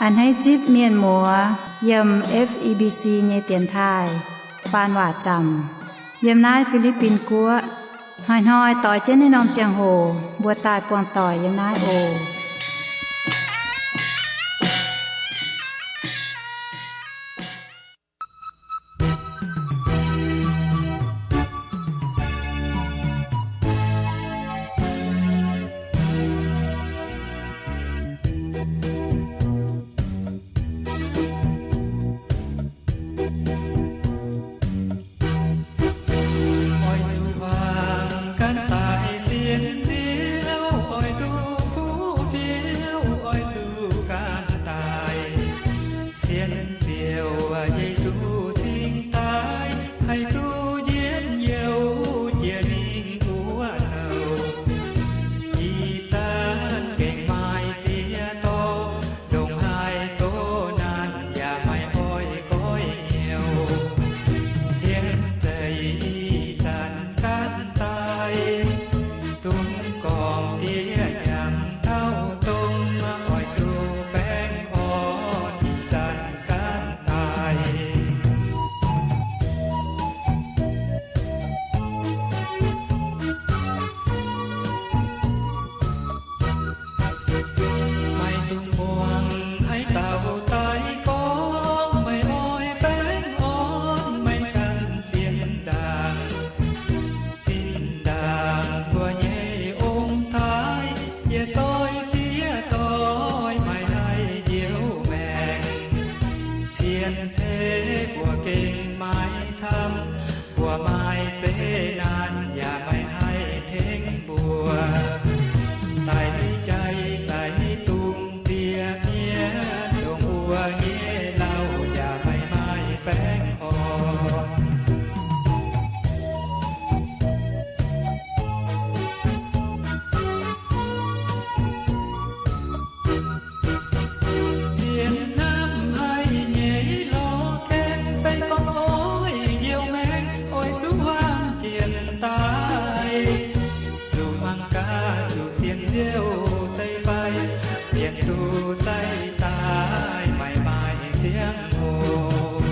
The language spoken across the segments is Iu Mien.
A'hneiv zipv mienh muoz yiem F E B C nyei dienx taaih faan waac zaamc yiem naaiv Fi^li^bin Guoqv. Hnoi-hnoi doix jienv naaiv norm ziangh hoc mbuo daaih buangh doic yiem naaiv oc. Oix zuqc wangc gan daic sienx Ziouv, oix duqv kuv fiouv, oix zuqc gan daic sienx Ziouv Yesu cingx daaih, haih duqv njien-youh jiex mingh wuov douc. Ih zanc gengh maaih ziex dorngx, ndongc haaix doqc naanc yaac maiv oix goiv nyouh. Liemh zeih ih zanc gan daic, dungx gorngv diev nyanc taux dongh, oix duqv baengh orn ih zanc gan daic. Maiv dungx muangx haaix dauh daaih gorngv, maiv oix baengh orn, maiv gan sienx ndaangc. Zinh ndaangc mbuo nyei ong-taaix, yietc doix ziex doix maiv haih njoux maengc. Cien-ceqv mbuo gengh maiv camv, mbuo maaih zeqc naanc yaac maiv haih tengx mbuo. Daic jai daic dungz ziex mienh, dongh wuov nyei lauh yaac maiv maaih baengh orn. Zien hnamv haic nyei lorz gaengh, se gorngv oix njoux maengc, oix zuqc hmuangv jienv daaih. Zuqc mangc gaax zuqc sienx Ziouv deix fai, sienx duqv za'gengh daaih maiv maaih ziangh hoc.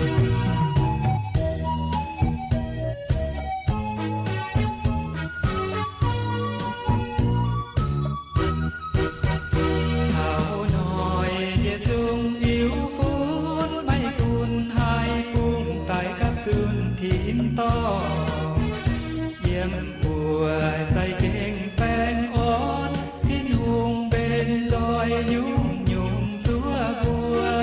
Taux hnoi yietc zungv iu-fun, maiv gunv haih bungx daaih gapv zunh tin-dorngh. Yiem mbuo za'gengh baengh orn, Tin-Hungh mbenc nzoih nyungc-nyungc zuov mbuo.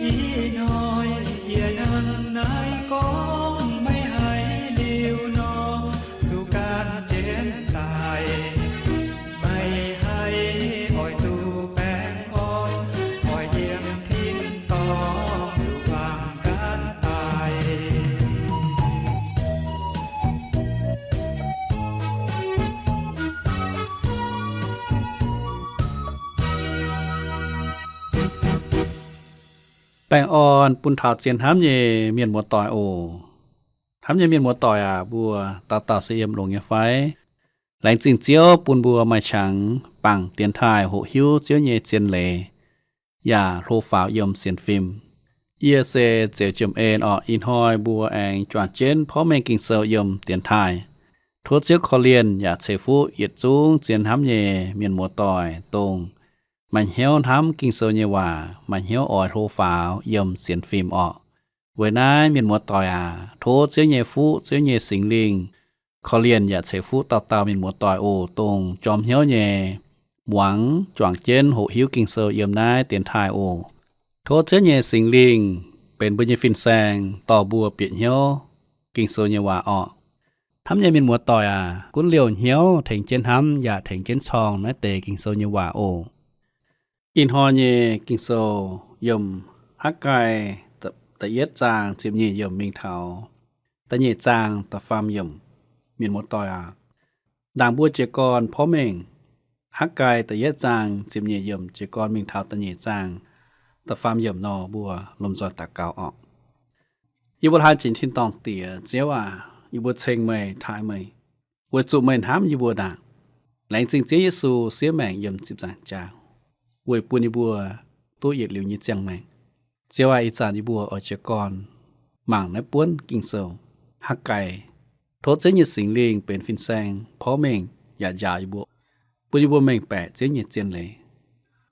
Ih hnoi yie hnangv naaiv gorngv, maiv haiz liuz nor, zuqc gan jienv daic. Maiv haih oix duqv baengh orn, oix yiem tin-dorngh zuqc baamh gan daic. Baengh orn bun taux zien hnamv nyei mienh muoz-doic oc. Hnamv nyei mienh muoz-doic aac, mbuo dauh dauh se yiem longx nyei fai? Laengz zingh Ziouv bun mbuo maaih qangx bangc dienx taaih hoqc hiuv Ziouv nyei zien leiz yaac hlo faaux yiem sienx fim. Yie se Zeux Jiem En orqc. Ih hnoi mbuo aengx juangc jienv porv mengh Ging-Sou yiem dienx taaih. Tov Ziouv korv-lienh yaac ceix fuqv yietc zungv zien hnamv nyei mienh muoz-doic, dongh maaih hnyouv hnamv Ging-Sou nyei waac, maaih hnyouv oix hlo faaux yiem sienx fim orqc. Weic naaiv mienh muoz-doic aac, tov Ziouv nyei fuqv, Ziouv nyei Singx Lingh korv-lienh yaac ceix fuqv dauh dauh mienh muoz-doic oc, dongh jorm hnyouv nyei muangx juangc jienv hoqc hiuv Ging-Sou yiem naaiv dienx taaih oc. Tov Ziouv nyei Singx Lingh benx mbuo nyei fin-saeng dorh mbuo bieqc hnyouv Ging-Sou nyei waac orqc. Hnamv nyei mienh muoz-doic aac, gunv liouh hnyouv tengx jienv hnamv yaac tengx jienv corng naaiv deix Ging-Sou nyei waac oc. Ih hnoi nyei Ging-Sou yiem Hakv^gai da'yietv zaang ziepc nyeic yiemc mingh taux da'nyeic zaang da'faam yiemc. Mienh muoz-doic aac, ndaangc mbuo jiez gorn porv mengh Hakv^gai da'yietv zaang ziepc nyeic yiemc jiez gorn mingh taux da'nyeic zaang da'faam yiemc nor, mbuo lomh nzoih daux gaux orqc. Yie mbuo hlaang jiex tin-dorngh Diex, Ziouv aac, yie mbuo ceng meih, taaih meih, weic zuqc meih hnamv yie mbuo ndaangc. Laengz zingh Ziouv Yesu siev maengc yiem ziepc nzaangc jaax weic bun yie mbuo duqv yietc liuz nyei ziangh maengc. Ziouv aac, ih zanc yie mbuo oix jiez gorn mangc naaiv buonv Ging-Sou, Hakv^gai. Tov Ziouv nyei Singx Lingh benx fin-saeng porv mengh yaac njaaux yie mbuo, bun yie mbuo mengh baeqc Ziouv nyei zien leiz.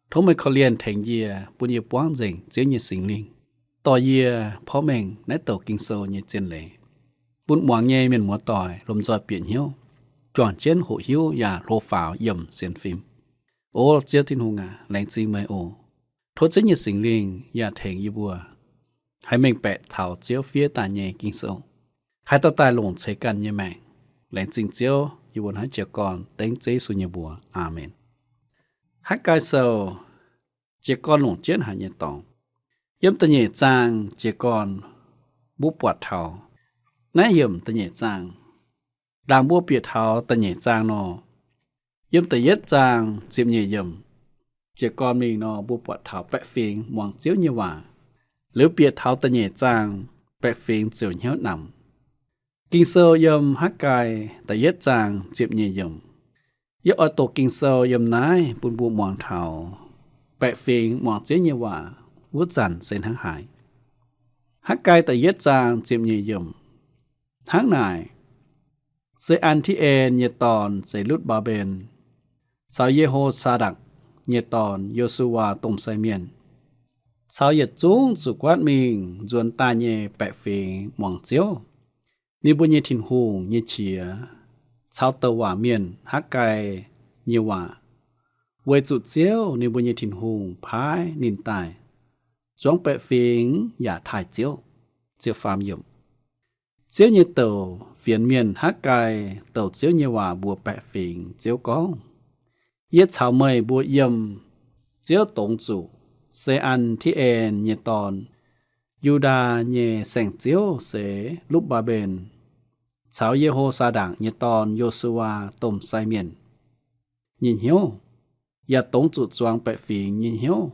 Tov meih korv-lienh tengx yie, bun yie buangv nzengc Ziouv nyei Singx Lingh dorh yie porv mengh naaiv douc Ging-Sou nyei zien leiz, bun muangx nyei mienh muoz doic lomh nzoih bieqc hnyouv, juangc jienv hoqc hiuv yaac hlo faaux yiemc sienx fim. O Ziouv Tin-Hungh aac, laengz zingh meih oc. Tov Ziouv nyei Singx Lingh yaac tengx yie mbuo haih mengh baeqc taux Ziouv fiev daaih nyei Ging-Sou, haih dorh daaih longc ceix ganh nyei maengc. Laengz zingh Ziouv, yie mbuo hnangv jiez gorn dengv Ziouv Yesu nyei mbuox. Aamen. Hakv^gai Sou jiez gorn longc jienv haaix nyungc nyei dorngx. Yiem da'nyeic zaang jiez gorn mbuo buatc taux naaiv yiemc da'nyeic zaang. Ndaangc mbuo bieqc taux da'nyeic zaang nor, yiem da'yietv zaang ziepc nyeic yiemc jiez gorn mingh nor, mbuo buatc taux baeqc fingx muangx Ziouv nyei waac. Liuz bieqc taux da'nyeic zaang, baeqc fingx ziouc hnyouv namx. Ging-Sou yiem Hakv^gai da'yietv zaang ziepc nyeic yiemc. Yie oix doqc Ging-Sou yiem naaiv bun mbuo muangx taux baeqc fingx muangx Ziouv nyei waac wuov zanc se hnangv haaix. Hakv^gai da'yietv zaang ziepc nyeic yiemc. Hnangv naaic, Se^an^ti^en nyei dorn, Ze^lutv^mbaa^mben, caux Ye^ho^saa^ndakc nyei dorn, Yo^su^waa, domh sai mienh, caux yietc zungv zuqc guaatv mingh nzuonx daaih nyei baeqc fingx muangx Ziouv, ninh mbuo nyei Tin-Hungh, nyei qiex caux douc waac mienh Hakv^gai nyei waac, weic zuqc Ziouv, ninh mbuo nyei Tin-Hungh, paaiv ninh daaih zuangx baeqc fingx yaac taaih Ziouv. Ziouv faam yiemc. Ziouv nyei douc fienx mienh Hakv^gai douc Ziouv nyei waac mbuox baeqc fingx. Ziouv gorngv, Yie caux meih mbuo yiem. Ziouv dongz zuqc Se^an^ti^en nyei dorn, Yu^ndaa nyei saeng-ziouv Ze^lutv^mbaa^mben, caux Ye^ho^saa^ndakc nyei dorn, Yo^su^waa, domh sai mienh nyei hnyouv, yaac dongz zuqc zuangx baeqc fingx nyei hnyouv.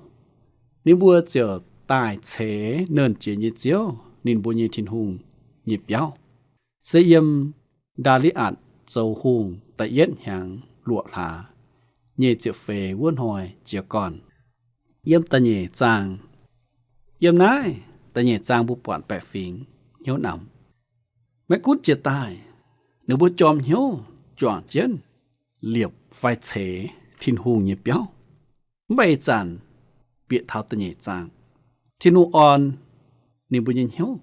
Ninh mbuo ziouc daaih ceix Nernh Jiex nyei Ziouv, ninh mbuo nyei Tin-Hungh, nyei biauv, se yiem Ndaa^li^atc zoux hungh da'yietv hnyangx luoqc hlaax nyei ziepc feix wuov hnoi jiez gorn. Yiem da'nyeic zaang, yiem naaiv da'nyeic zaang mbuo buatc baeqc fingx hnyouv namx. Maiv gunv jiex daaih, ninh mbuo jorm hnyouv juangc jienv liepc fai ceix Tin-Hungh nyei biauv. Mv baac ih zanc bieqc taux da'nyeic zaang, Tin-Hungh orn ninh mbuo nyei hnyouv.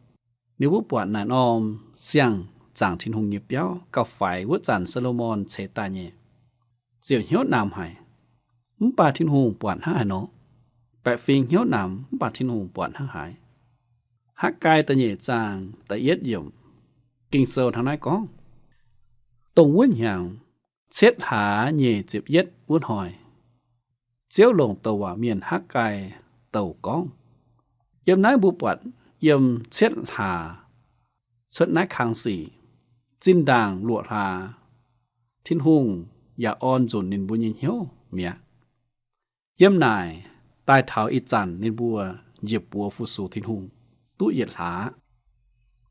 Ninh mbuo buatc naaic norm siang-zaangc Tin-Hungh nyei biauv gauh faix wuov zanc Saa^lo^morn ceix daaih nyei, ziouc hnyouv namx haic. Mv baac Tin-Hungh buatc hnangv haaix nor? Baeqc fingx hnyouv namx, mv baac Tin-Hungh buatc hnangv haaix? Hakv^gai da'nyeic zaang da'yietv yiemc, Ging-Sou hnangv naaiv gorngv, Dongh wuov hnyangx, cietv hlaax nyeic ziepc yietv wuov hnoi, Ziouv longc douc waac mienh Hakv^gai douc gorngv. Yiem naaiv mbuo buatc yiem cietv hlaax cuotv naaiv kang sic, zinh ndaangc luoqc hlaax, Tin-Hungh yaac orn nzunc ninh mbuo nyei hnyouv mi'aqv. Yiem naaic daaih taux ih zanc ninh mbuo njiec buoz fu-sux Tin-Hungh duqv yietc hlaax,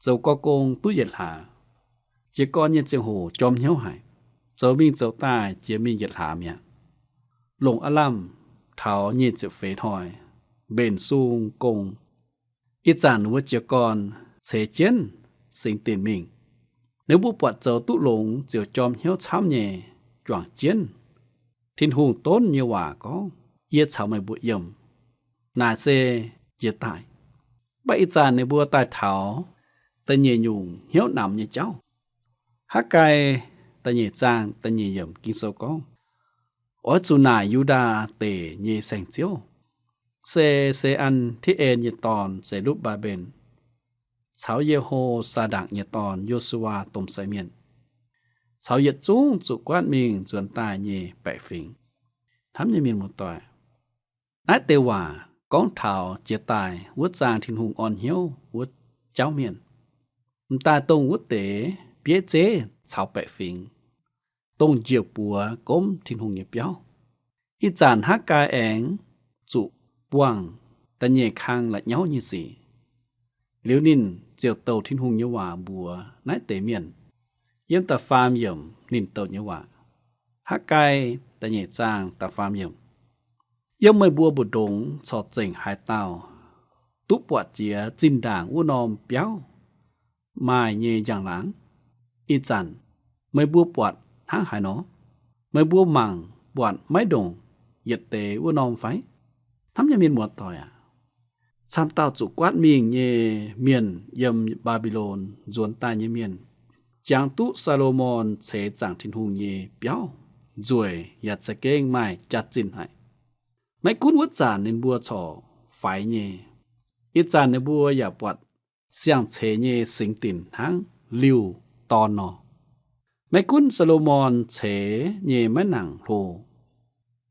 zoux gorx gong duqv yietc hlaax. Jiez gorn nyei ziangh hoc jorm hnyouv haic, zoux mingh zoux daaih jiex mingh yietc hlaax mi'aqv. Longc aav lamh taux nyic ziepc feix hnoi mbenc sung gong. Ih zanc wuov jiez gorn ceix jienv singx dinc mingh. Ninh mbuo buatc zoux duqv longx ziouc jorm hnyouv camv nyei juangc jienv. Tin-Hungh donv nyei waac gorngv, Yie caux meih mbuo yiem. Naaic se jiex daaih. Mv baac ih zanc ninh mbuo daaih taux da'nyeic nyungc hnyouv namx nyei jauv. Hakv^gai da'nyeic zaang da'nyeic yiemc Ging-Sou gorngv, Oix zuqc naaic Yu^ndaa Deic nyei saeng-ziouv, se Se^an^ti^en nyei dorn, Ze^lutv^mbaa^mben, caux Ye^ho^saa^ndakc nyei dorn, Yo^su^waa, domh sai mienh, caux yietc zungv zuqc guaatv mingh nzuonx daaih nyei baeqc fingx. Hnamv nyei mienh muoz-doic, naaiv deix waac gorngv taux jiex daaih wuov zaang Tin-Hungh orn hnyouv wuov jauv mienh. M'daaih dongh wuov deix bieiv zeiv caux baeqc fingx, dongh njiec buoz gomv Tin-Hungh nyei biauv. Ih zanc Hakv^gai aengx zuqc buangh da'nyeic kang la'nyauv nyei sic. Liuz ninh ziouc douc Tin-Hungh nyei waac mbuox naaiv deix mienh. Yiem da'faam yiemc ninh douc nyei waac. Hakv^gai da'nyeic zaang da'faam yiemc. Yiem meih mbuo mbu'ndongx corc zengc haaix dauh duqv buatc jiex zinh ndaangc wuov norm biauv maaih nyei njang-laangc? Ih zanc meih mbuo buatc hnangv haaix nor? Meih mbuo mangc buatc maiv ndongc yietc deix wuov norm fai? Hnamv nyei mienh muoz-doic aac, camv dauh zuqc guaatv mingh nyei mienh yiem Mbaa^mbi^lon nzuonx daaih nyei mienh, jangx duqv Saa^lo^morn ceix zaangc Tin-Hungh nyei biauv nzueic yaac za'gengh maaih jaax-zinh haic. Maiv gunv wuov zanc ninh mbuo corc faix nyei, ih zanc ninh mbuo yaac buatc siang-ceix nyei singx dinc hnangv liuh dorn nor. Maiv gunv Saa^lo^morn ceix nyei maiv nangc hlo,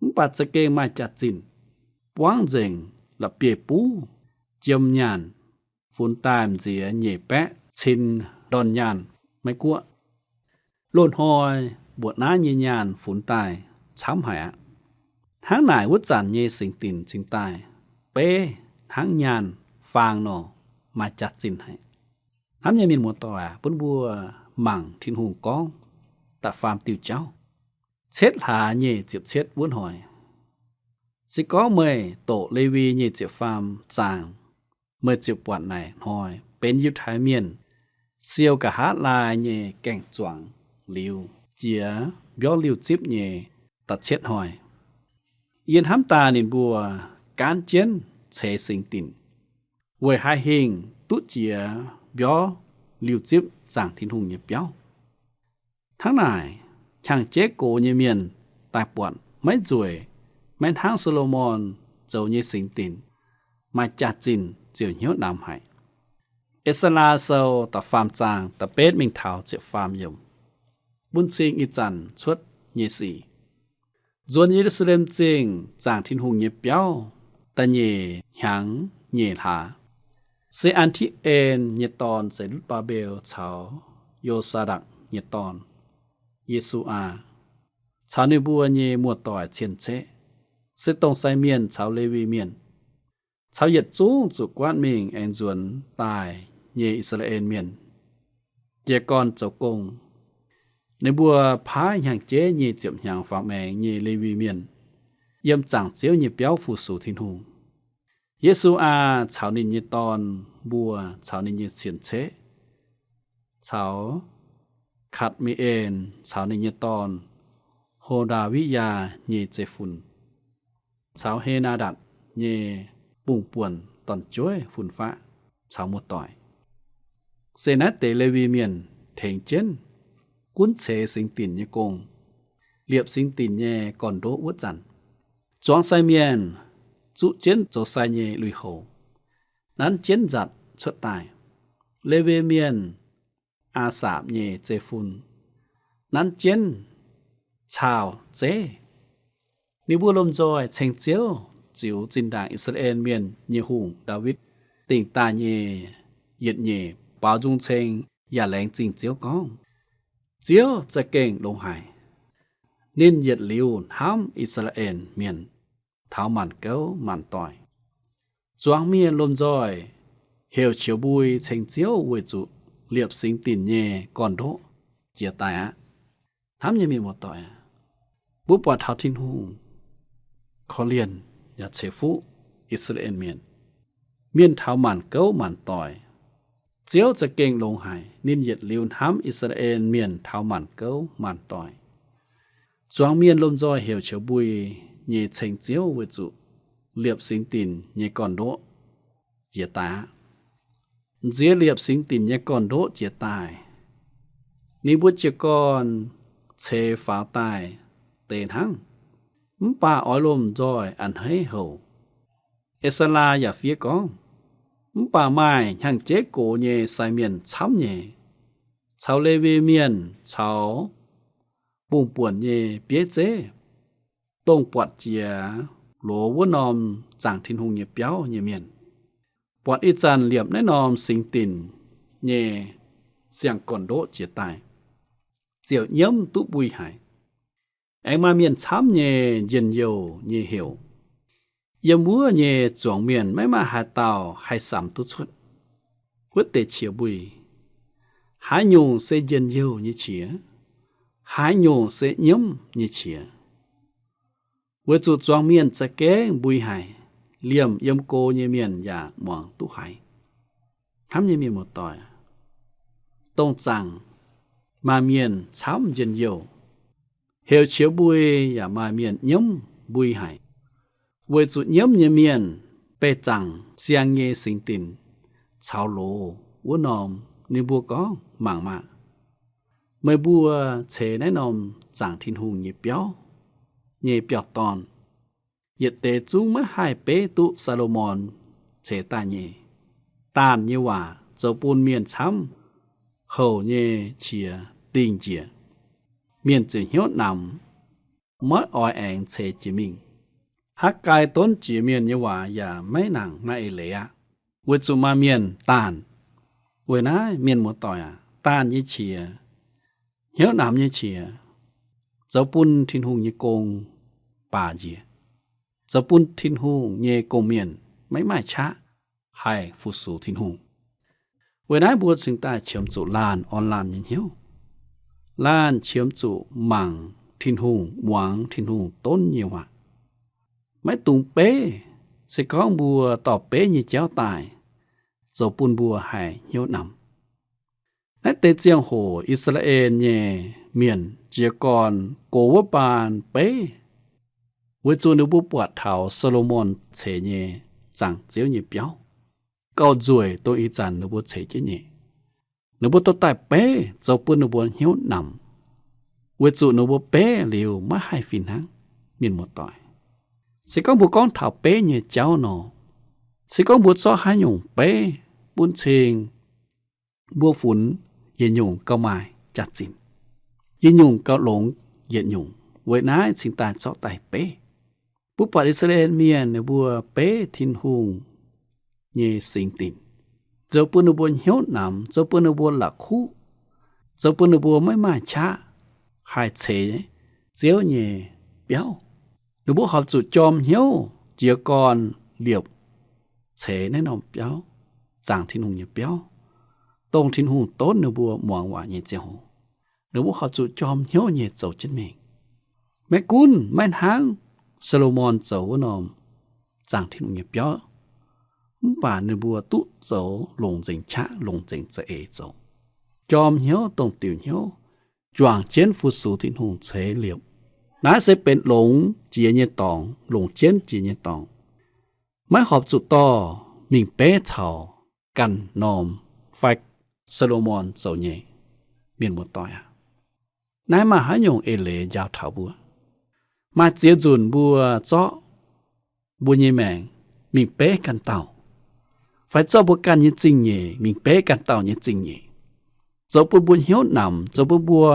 mv baac za'gengh maaih jaax-zinh, buangv nzengc la'bieiv-buv, jiem nyaanh, funx daaih m'nziex nyeic baeqv cin ndorn nyaanh maiv guoqv. Loz-hnoi mbuoqc naaiv nyei nyaanh funx daaih camv haic aqv. Hnangv naaic wuov zanc nyei singx dinc cingx daaih beiv hnangv nyaanh faang nor, maaih jaax-zinh haic. Hnamv nyei mienh muoz-doic aac, bun mbuo mangc Tin-Hungh gorngv da'faam diuh jauv, cietv hlaax nyei ziepc cietv wuov hnoi. Se gorngv meih doqc Lewi nyei ziepc faam zaang, meih ziouc buatc naaic hnoi benx Yiutai Mienh siou nqa'haav laai nyei gaeng-zuangx liuz jiex mbiauv liuh zipv nyei da'cietv hnoi. Yie hnamv daaih ninh mbuo gaanv jienv ceix singx dinc, weic haih hingh duqv jiex mbiauv liuh zipv zaangc Tin-Hungh nyei biauv. Hnangv naaic, hnyangx-jeiv gox nyei mienh daaih buatc maiv nzueic, maiv hnangv Saa^lo^morn zoux nyei singx dinc maaih jaax-zinh ziouc hnyouv namx haic. E^saa^laa Sou da'faam zaang da'betv mingh taux ziepc faam yiemc, bun cing ih zanc cuotv nyei sic. Nzuonx Ye^lu^saa^lem Zingh zaangc Tin-Hungh nyei biauv da'nyeic hnyangx nyeic hlaax, se An^ti^en nyei dorn, Ze^rutv^baa^mbel, caux Yo^saa^ndakc nyei dorn, Ye^su^aa, caux ninh mbuo nyei muoz-doic cien-ceqv, se dongh sai mienh caux Lewi Mienh, caux yietc zungv zuqc guaatv mingh aengx nzuonx daaih nyei I^saa^laa^en Mienh, jiez gorn zoux gong. Ninh mbuo paaiv hnyangx-jeiv nyei ziepc hnyangx faaux maengx nyei Lewi Mienh yiem zaangc Ziouv nyei biauv fu-sux Tin-Hungh. Ye^su^aa caux ninh nyei dorn mbuo caux ninh nyei cien-ceqv, caux Katc^mi^en caux ninh nyei dorn, Ho^ndaa^wi^yaa nyei zeiv-fun, caux He^naa^ndatc nyei bungx-buonc dorn-jueiv fun-faqv caux muoz-doic. Se naaiv deix Lewi Mienh tengx jienv gunv ceix singx dinc nyei gong, liepc singx dinc nyei gorn-ndoqv wuov zanc, zuangx sai mienh zuqv jienv zoux sai nyei lui-houx, nanv jienv nzatc cuotv daaih. Lewi Mienh, Aa^sapc nyei zeiv-fun, nanv jienv caauh zeiv. Ninh mbuo lomh nzoih ceng Ziouv ziux zinh ndaangc I^saa^laa^en Mienh nyei hungh, Ndaawitv, dingc daaih nyei yietc nyeic baaux nzung ceng yaac laengz zingh Ziouv gorngv, Ziouv za'gengh longx haic. Ninh yietc liuz hnamv I^saa^laa^en Mienh taux maanc gouv maanc doic. Zuangx mienh lomh nzoih heuc qiex mbui ceng Ziouv weic zuqc liepc singx dinc nyei gorn-ndoqv jiex daaih aqv. Hnamv nyei mienh muoz-doic aac, mbuo buatc taux Tin-Hungh korv-lienh yaac ceix fuqv I^saa^laa^en Mienh, mienh taux maanc gouv maanc doic. Ziouv za'gengh longx haic, ninh yietc liuz hnamv I^saa^laa^en Mienh taux maanc gouv maanc doic. Zuangx mienh lomh nzoih heuc qiex mbui nyei ceng Ziouv weic zuqc liepc singx dinc nyei gorn-ndoqv jiex daaih aqv. Nziex liepc singx dinc nyei gorn-ndoqv jiex daaih, ninh mbuo jiez gorn ceix faaux daaih deix hnangv. Mv baac oix lomh nzoih a'hneiv houc. E^saa^laa yaac fiev gorngv, mv baac maaih hnyangx-jeiv gox nyei sai mienh camv nyei, caux Lewi Mienh caux bungx-buonc nyei bieiv zeiv, dongh buatc jiex loz wuov norm zaangc Tin-Hungh nyei biauv nyei mienh, buatc ih zanc liepc naaiv norm singx dinc nyei siang-gorn-ndoqv jiex daaih, ziouc nyiemv duqv mbui haic. Aengx maaih mienh camv nyei njien-youh nyei heuc. Yiem wuov nyei zuangx mienh maiv maaih haaix dauh haih samx duqv cuotv. Wuov deix qiex mbui, haaix nyungc se njien-youh nyei qiex? Haaix nyungc se nyiemv nyei qiex? Weic zuqc zuangx mienh za'gengh mbui haic, liemh yiem go nyei mienh yaac muangx duqv haiz. Hnamv nyei mienh muoz-doic, dongh zaangc maaih mienh camv njien-youh, heuc qiex mbui yaac maaih mienh nyiemv mbui haic. Weic zuqc nyiemv nyei mienh beih zaangc siang nyei singx dinc caux loz wuov norm, ninh mbuo gorngv, Mangc maah! Meih mbuo ceix naaiv norm zaangc Tin-Hungh nyei biauv nyei biauv-dorn, yietc deix zungv maiv haih beiv duqv Saa^lo^morn ceix daaih nyei. Daanh nyei waac zoux bun mienh camv houc nyei qiex dingh njiec. Mienh ziouc hnyouv namx, maiv oix aengx ceix jiex mingh. Hakv^gai donv jiex mienh nyei waac yaac maiv nangc maaih eix leiz aqv, weic zuqc maaih mienh daanh. Weic naaiv mienh muoz-doic aac, daanh nyei qiex, hnyouv namx nyei qiex, zoux bun Tin-Hungh nyei gong baac njiec, zoux bun Tin-Hungh nyei gong-mienh maiv maaih qaqv haih fu-sux Tin-Hungh. Weic naaiv mbuo cingx daaih qiemx zuqc laanh orn laanh nyei hnyouv, laanh qiemx zuqc mangc Tin-Hungh, muangx Tin-Hungh donv nyei waac. Maiv dungx beiv. Se gorngv mbuo dorh beiv nyei jauv daaih, zoux bun mbuo haih hnyouv namx. Naaiv deix ziangh hoc I^saa^laa^en nyei mienh jiez gorn gox wuov baan beiv, weic zuqc ninh mbuo buatc taux Saa^lo^morn ceix nyei zaangc Ziouv nyei biauv gauh nzueic dongh ih zanc ninh mbuo ceix jienv nyei. Ninh mbuo dorh daaih beiv zoux bun ninh mbuo hnyouv namx, weic zuqc ninh mbuo beiv liuz maiv haih fih hnangv. Mienh muoz-doic, se gorngv mbuo gorngv taux beiv nyei jauv nor, se gorngv mbuo zorqv haaix nyungc beiv, bun cing mbuo funx yietc nyungc gauh maaih jaax-zinh, yietc nyungc gauh longx yietc nyungc. Weic naaiv cingx daaih zorqv daaih beiv. Mbuo buatc I^saa^laa^en Mienh ninh mbuo beiv Tin-Hungh nyei singx dinc, zoux bun ninh mbuo hnyouv namx, zoux bun ninh mbuo la'kuqv, zoux bun ninh mbuo maiv maaih qaqv haih ceix Ziouv nyei biauv. Ninh mbuo horpc zuqc jorm hnyouv jiez gorn liepc ceix naaiv norm biauv, zaangc Tin-Hungh nyei biauv, dongh Tin-Hungh donv ninh mbuo muangx waac nyei ziangh hoc. Ninh mbuo horpc zuqc jorm hnyouv nyei zoux jienv mingh. Maiv gunv maiv hnangv Saa^lo^morn zoux wuov norm zaangc Tin-Hungh nyei biauv, mv baac ninh mbuo duqv zoux longc nzengc qaqv, longc nzengc za'eix zoux, jorm hnyouv, dongh diuc hnyouv, juangc jienv fu-sux Tin-Hungh ceix liepc. Naaiv se benx longx jiex nyei dorngx, longc jienv jiex nyei dorngx. Maiv horpc zuqc dorh mingh beiv caux ganh norm fai Saa^lo^morn zoux nyei. Mienh muoz-doic aac, naaiv maaih haaix nyungc eix leiz njaaux taux mbuo? Maaih ziex nzunc mbuo zorqv mbuo nyei maengc mingh beiv ganh dauh, fai zorqv mbuo ganh nyei zingh nyeic mingh beiv ganh dauh nyei zingh nyeic, zoux bun mbuo hnyouv namx, zoux bun mbuo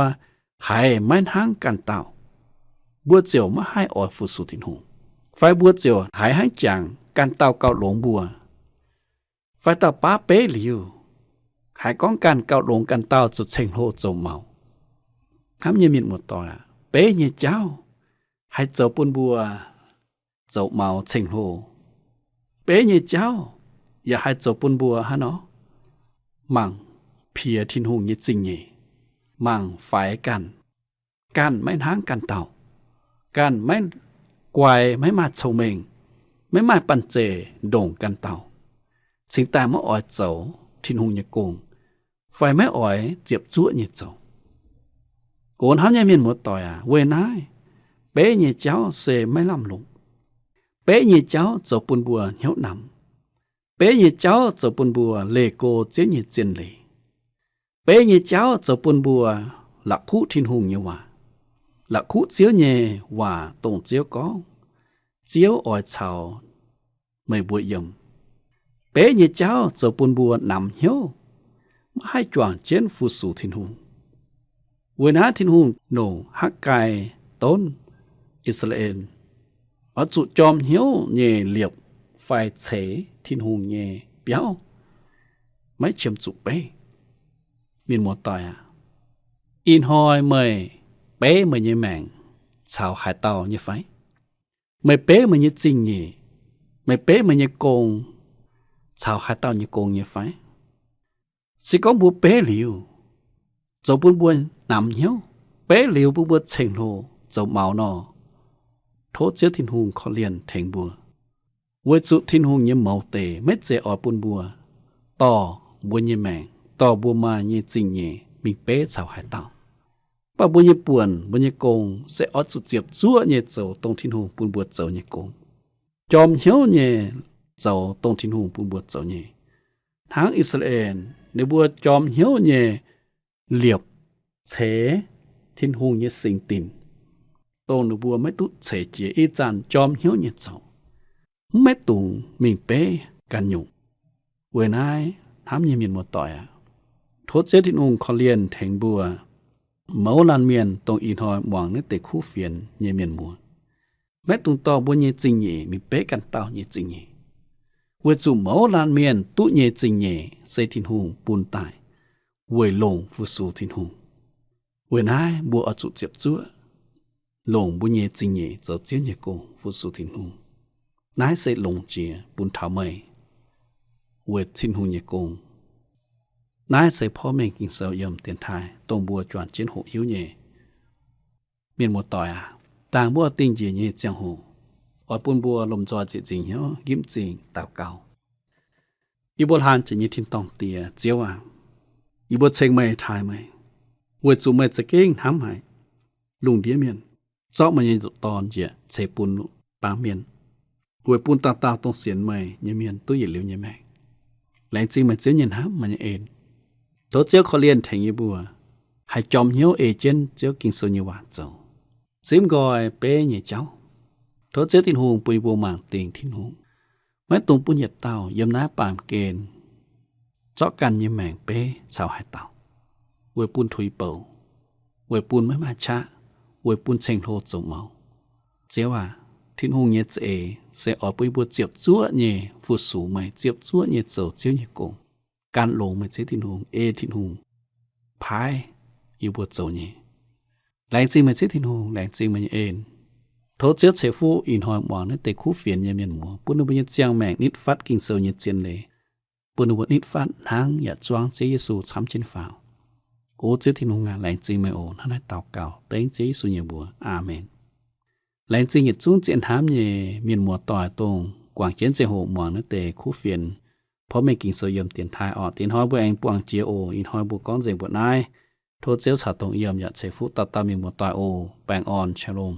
haiz maiv hnangv ganh dauh. Mbuo ziouc maiv haih oix fu-sux Tin-Hungh, fai mbuo ziouc haiz hnangv jangx ganh dauh gauh longx mbuo, fai dauh baav beiv liuz, haiz gorngv ganh gauh longx ganh dauh zoux ceng-hlo zoux maux. Hnamv nyei mienh muoz-doic aac, beiv nyei jauv haih zoux bun mbuo zoux maux ceng-hlo. Beiv nyei jauv yaac haih zoux bun mbuo hnangv nor mangc piex Tin-Hungh nyei zingh nyeic, mangc faix ganh. Ganh maiv hnangv ganh dauh, ganh maiv guai, maiv maaih cong-mengh, maiv maaih banh zeic ndongc ganh dauh, cingx daaih maiv oix zoux Tin-Hungh nyei gong, fai maiv oix ziepc zuoqv nyei zoux. O hnamv nyei mienh muoz-doic aac, weic naaiv beiv nyei jauv se maiv lamh longc. Beiv nyei jauv zoux bun mbuo hnyouv namx. Beiv nyei jauv zoux bun mbuo leih go Ziouv nyei zien leiz. Beiv nyei jauv zoux bun mbuo la'kuqv Tin-Hungh nyei waac, la'kuqv Ziouv nyei waac, dongh Ziouv gorngv, Ziouv oix caux meih mbuo yiem. Beiv nyei jauv zoux bun mbuo namx hnyouv, maiv haih juangc jienv fu-sux Tin-Hungh. Weic naaiv Tin-Hungh longc Hakv^gai donv I^saa^laa^en oix zuqc jorm hnyouv nyei liepc fai ceix Tin-Hungh nyei biauv, maiv qiemx zuqc beiv. Mienh muoz-doic aac, ih hnoi meih beiv meih nyei maengc caux haaix dauh nyei fai? Meih beiv meih nyei zingh nyeic, meih beiv meih nyei gong caux haaix dauh nyei gong nyei fai? Se gorngv mbuo beiv liuz, zoux bun mbuo namx hnyouv, beiv liuz bun mbuo ceng-hlo zoux maux nor, Tov Ziouv Tin-Hungh korv-lienh tengx mbuo, weic zuqc Tin-Hungh nyei mouz deix maiv zeiz oix bun mbuo dorh mbuo nyei maengc, dorh mbuo maaih nyei zingh nyeic mingh beiv caux haaix dauh. Mv baac mbuo nyei buonc, mbuo nyei gong se oix zuqc ziepc zuoqv nyei zoux dongh Tin-Hungh bun mbuo zoux nyei gong, jorm hnyouv nyei zoux dongh Tin-Hungh bun mbuo zoux nyei. Hnangv I^saa^laa^en ninh mbuo jorm hnyouv nyei liepc ceix Tin-Hungh nyei singx dinc, dongh ninh mbuo maiv duqv ceix jiez ih zanc jorm hnyouv nyei zoux, mv maiv dungx mingh beiv ganh nyungc. Weic naaiv, hnamv nyei mienh muoz-doic aac, tov Ziouv Tin-Hungh korv-lienh tengx mbuo mouz laanh mienh, dongh ih hnoi muangx naaiv deix kuv fienx nyei mienh muoz, maiv dungx dorh mbuo nyei zingh nyeic mingh beiv ganh dauh nyei zingh nyeic, weic zuqc mouz laanh mienh duqv nyei zingh nyeic se Tin-Hungh bun daaih weic longc fu-sux Tin-Hungh. Weic naaiv mbuo oix zuqc ziepc zuoqv longc mbuo nyei zingh nyeic zoux Ziouv nyei gong fu-sux Tin-Hungh. Naaiv se longx jiex bun taux meih weic Tin-Hungh nyei gong. Naaiv se porv mengh Ging-Sou yiem dienx taaih dongh mbuo juangc jienv hoqc hiuv nyei. Mienh muoz-doic aac, dangh mbuo dingh njiec nyei ziangh hoc, oix bun mbuo lomh nzoih ziec nzingc hnyouv njimv zingh daux gaux. Yie mbuo hlan ziec nyei tin-dorngh Diex, Ziouv aac, yie mbuo ceng meih, taaih meih, weic zuqc meih za'gengh hnamv haic lungh ndiev mienh, zorqv meih nyei ndoqc Dorn njiec ceix bun baamh mienh, weic bun dauh dauh dongh sienx meih nyei mienh duqv yietc liuz nyei maengc. Laengz zingh meih Ziouv nyei hnamv, meih nyei en. Tov Ziouv korv-lienh tengx yie mbuo haih jorm hnyouv ei jienv Ziouv Ging-Sou nyei waac zoux, simv nqoi beiv nyei jauv. Tov Ziouv Tin-Hungh bun yie mbuo mangc dingc Tin-Hungh, maiv dungx bun yietc dauh yiem naaiv baamh gen zorqv ganh nyei maengc beiv caux haaix dauh, weic bun tuix bouc, weic bun maiv maaih qaqv, weic bun ceng-hlo zoux mouz. Ziouv aac, Tin-Hungh nyei za'eix se oix bun yie mbuo ziepc zuoqv nyei fu-sux meih, ziepc zuoqv nyei zoux Ziouv nyei gong, gan longx meih Ziouv Tin-Hungh, ei Tin-Hungh paaiv yie mbuo zoux nyei. Laengz zingh meih Ziouv Tin-Hungh, laengz zingh meih nyei en. Tov Ziouv ceix fuqv ih hnoi muangx naaiv deix kuv fienx nyei mienh muoz, bun ninh mbuo nyei ziangh maengc nitv fatv Ging-Sou nyei zien leiz, bun ninh mbuo nitv fatv hnangv yaac zuangv Ziouv Yesu camv jienv faaux. O Ziouv Tin-Hungh aac, laengz zingh meih oc. Hnangv naaiv daux gaux dengv Ziouv Yesu nyei mbuox. Aamen. Laengz zingh yietc zungv zieqv hnamv nyei mienh muoz-doic, dongh guangc jienv ziangh hoc muangx naaiv deix kuv fienx porv mengh Ging-Sou yiem dienx taaih orqc. Ih hnoi mbuo aengx buangh jiex oc. Ih hnoi mbuo gorngv nzengc mbuoqc naaiv. Tov Ziouv caux dongh yiem yaac ceix fuqv dauh dauh mienh muoz-doic oc. Baengh orn, Shalom.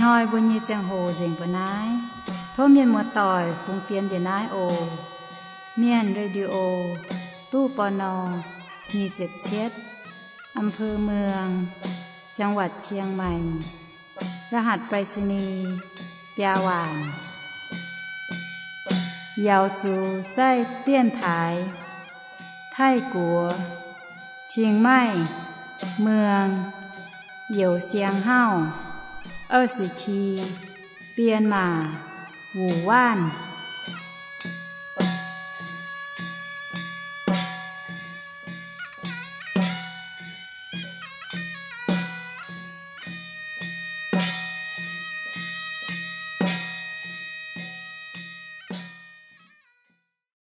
Ih hnoi mbuo nyei ziangh hoc nzengc mbuo naaiv. Tov mienh muoz-doic fungx fienx njiec naaiv oc. Mienh Radio, ตู้ ปณ. nyic ziepc cietv, อำเภอเมือง จังหวัดเชียงใหม่ รหัสไปรษณีย์ biaa waanc. Yaux zuqc zaih dienv taaix Taiv-Guoqv, Qing Maih, Mueng, Youz Siang Hauv, 二十七, Bienh Maac, Wuc Waanv.